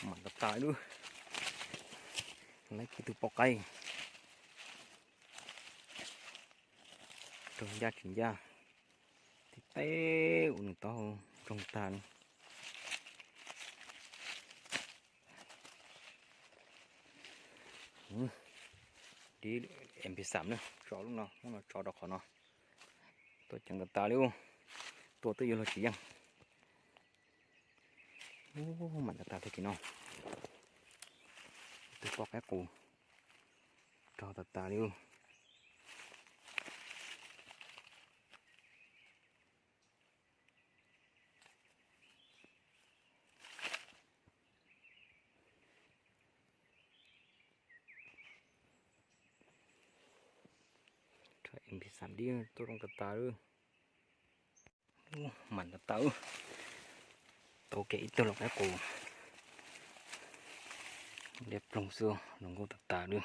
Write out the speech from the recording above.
Mam tas tas lub. Lawv kuj tus poj qaib raug ncaj tsis ncaj, tib teb ua nws taub hau raug tag. Dib em pi xam na, tso lub no, lub no tso rau qhov no. Tuaj ceev tas tas li, tua twb yuav luag tsis yeej. Ub, mam tas tas tag kis no. Tus poj qaib qus rog tas tas li. Em pi xam dib tuaj zoo tas tas li. Mam tas tas, tau kiag ib tug lau qaib qus. Dib ploog xwb, zoo nkauj tas tas li.